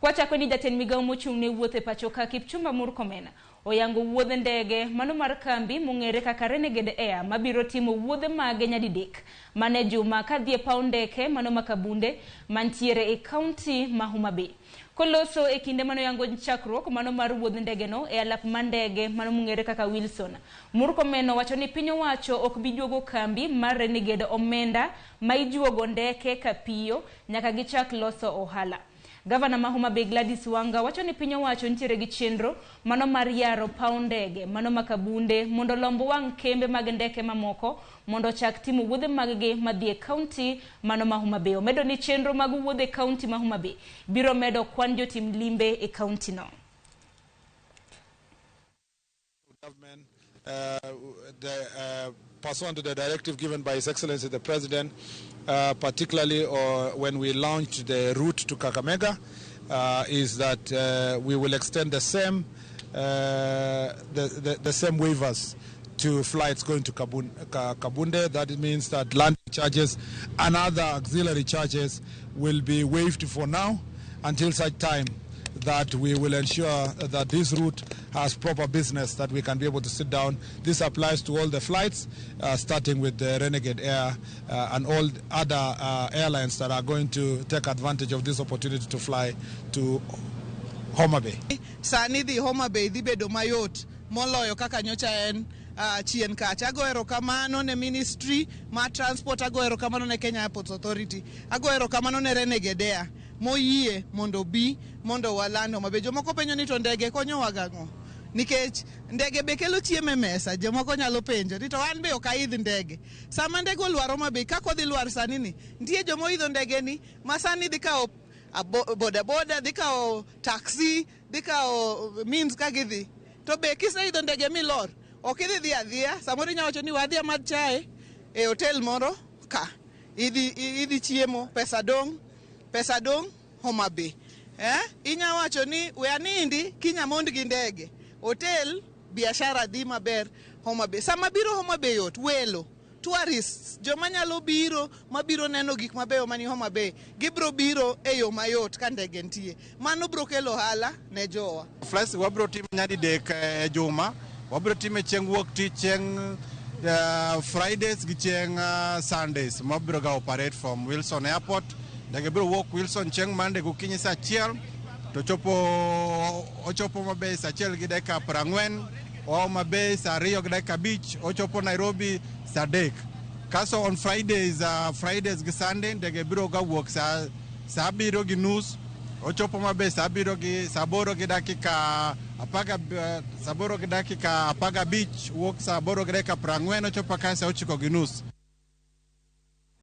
Kwachako ni jatend migawo mochung' ne wuoth e pacho ka Kipchumba Murkomen oyango wuodh ndege mano mar kambi mong'ere kaka Renegade Air mabiro timo wuodhe mage nyadidek mane juma kadhi e paw ndeke mano ma Kabunde mantiere e kaunti ma Homa Bay. Koloso e kinde manoyango chakruok mano mar wuodh ndegeno e alap mar ndege mano mong'ere kaka Wilson. Murkomen owacho ni piny owacho ok bi juogo kambi mar Renegade omenda ma ijuogo ndeke kapiyo nyaka gichak loso ohala. Gavana ma Homa Bay Gladys Wanga wacho ni piny owacho nitiere gi chenro mano mar yaro paw ndege mano ma Kabunde mondo olomb wang' kembe mag ndeke mamoko mondo ochak timo wuodhe mag-gi madhi e kaunti mano ma Homa Bay. Omedo ni chenro mag wuodh e kaunti ma Homa Bay biro medo kwan jotim limbe e kaunti no. Government, pursuant to the directive given by His Excellency the President, particularly when we launched the route to Kakamega, is that we will extend the same waivers to flights going to Kabunde. That means that landing charges and other auxiliary charges will be waived for now until such time that we will ensure that this route has proper business that we can be able to sit down. This applies to all the flights, starting with the Renegade Air and all other airlines that are going to take advantage of this opportunity to fly to Homa Bay. Sani dhi Homa Bay dhi bedo mayot moloyo kaka nyocha en chien kacha. Ago erokamano ne Ministry mar Transport, ago erokamano ne Kenya Airports Authority, ago erokamano ne Renegade Air moyie mondo obi mondo waland Homa Bay. Jomoko penjo ni to ndege konyowa gang'o? Nikech ndege be kelo chiemo e mesa, jomoko nyalo penjo ni to an be ok aidh ndege. Sama ndege olwar Homa Bay, kaka odhi lwar sani ni, nitie joma oidho ndege ni ma sani dhi kawo boda boda, dhi kawo taxi, dhi kawo means ka gidhi. To be kiseidho ndege milor, ok idhi dhi adhiya, samoro inyalo wacho ni wadhi amadh chae e hotel moro ka. Idhi chiemo, pesa dong' Homa Bay. Eh? Inya wacho ni we anindi kinya mond gi ndege. Hotel biashara dhi maber Homa Bay. Sama biro Homa Bay yot, welo, tourists, joma nyalo biro mabiro neno gik mabeyo mani Homa Bay, gibiro biro e yo mayot ka ndege nitie. Mano biro kelo ohala ne jowa. Flights wabiro timo nyadidek e juma. Wabiro time chieng' wuok tich, chieng' Fridays gi chieng' Sundays. Mabiro ga operate from Wilson Airport. Ndege biro wuok Wilson chieng' Monday gokinyi saa 1 to chopo ochopo Homa Bay saa 1:40, oa Homa Bay saa 2:05, ochopo Nairobi saa 3. Kaso on Fridays gi Sunday ndege biro ga wuok saa 7:30, ochopo Homa Bay saa abiriyo gi saa aboro gi dakika apaga saa 8:15, wuok saa 8:40, ochopo ka saa 9:30.